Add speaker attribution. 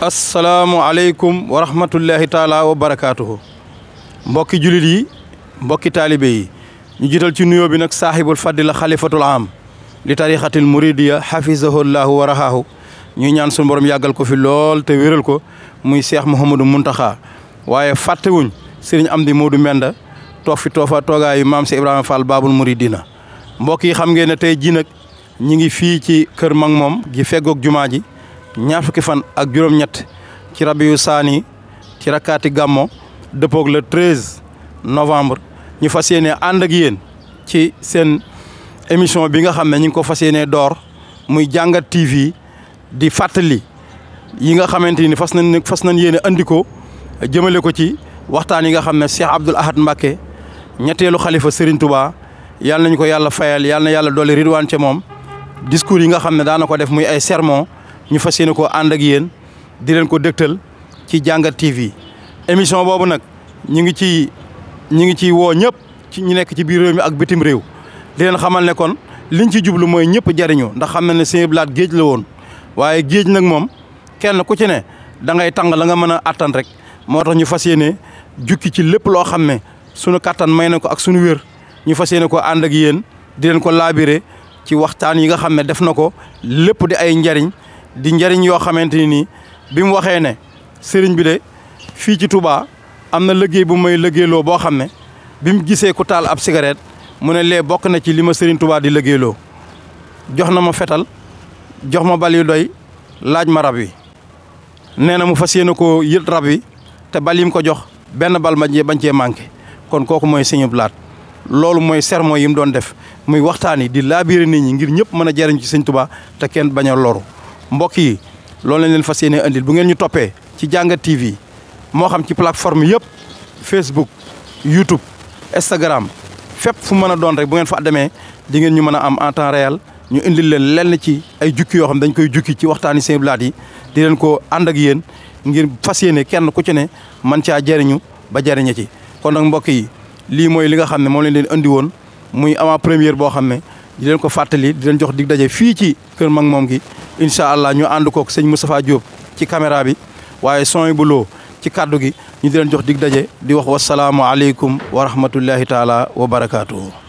Speaker 1: asalaamualeykum wa rahmatullahi taala wa barakaatuhu. mbokki julit yi mbokki taalibe yi ñu jiital ci nuyoo bi nag saahibul fadila xalifatul am li tarixatil muridiya xafisahullahu wa rahaahu ñuy ñaan suñu borom yàggal ko fi lool te wéral ko muy Cheikh Mouhamadou Mountakha waaye fàttewuñ sëriñ Amdi Modou Menda toog fi toogaayu maam si Ibrahima Fall Babul Muridina. mbokk yi xam ngeen ne tey jii nag ñi ngi fii ci kër mag moom gi feggoog jumaa ji ñaar fukki fan ak juróom-ñett ci rabiyu saani ci rakkaati gàmmo dëppoog le 13 novembre ñu fas yéene ànd ak yéen ci seen émission bi nga xam ne ñu ngi ko fas yéene door muy jàngat TV di fàttali yi nga xamante ni fas nañ yéene andi ko jëmale ko ci waxtaan yi nga xam ne Cheikh Abdoul Ahad Mbacké ñetteelu xalifa Serigne Touba yàlla nañu ko yàlla fayal yàlla na yàlla dolli ridwaan ca moom discours yi nga xam ne daana ko def muy ay sermon ñu fas yéene ko ànd ak yéen di leen ko dëgtal ci jàngat TV émission boobu nag ñu ngi ci woo ñëpp ci ñu nekk ci biir réew mi ak bitim réew di leen xamal ne kon liñ ci jublu mooy ñëpp jariñu ndax xam na ne Sëñ Blaat géej la woon waaye géej nag moom kenn ku ci ne da ngay tàng la nga mën a attan rek moo tax ñu fas yéene jukki ci lépp loo xam ne sunu kattan may na ko ak sunu wér ñu fas yéene ko ànd ak yéen di leen ko laabire ci waxtaan yi nga xam ne def na ko lépp di ay njariñ di njariñ yoo xamante ni bi mu waxee ne sëriñ bi de fii ci Touba am na liggéey bu may liggéeyloo boo xam ne bi mu gisee ku taal ab cigarette mu ne lee bokk na ci li ma sëriñ Touba di liggéeyloo jox na ma fetal jox ma bal yu doy laaj ma rab wi nee na mu fas yéene ko yët rab wi te bal yi mu ko jox benn bal bañ cee manqué kon kooku mooy Sëñ Blaat loolu mooy sermon yi mu doon def muy waxtaan yi di laabiire nit ñi ngir ñëpp mën a jariñ ci Sëñ Touba te kenn bañ a loru mbokk yi loolu lañ leen fas yéene andil bu ngeen ñu toppee ci jàngat TV moo xam ci plateforme yëpp Facebook YouTube Instagram fépp fu mën a doon rek bu ngeen fa demee di ngeen ñu mën a am en temps réel ñu indil leen lenn ci ay jukki yoo xam dañ koy jukki ci waxtaani Sëñ Blaat yi di leen ko ànd ak yéen ngir fas yéene kenn ku ci ne man caa jariñu ba jariñe ci kon nag mbokk yi lii mooy li nga xam ne moom leen andi woon muy avant première boo xam ne di leen ko fàttali di leen jox dig daje fii ci kër mag moom gi incha allah ñu ànd kook sëñ Moustapha Diop ci caméra bi waaye son bu loo ci kaddu gi ñu di leen jox dig daje di wax wasalaamualeykum wa rahmatullahi taala wa barakaatuhu.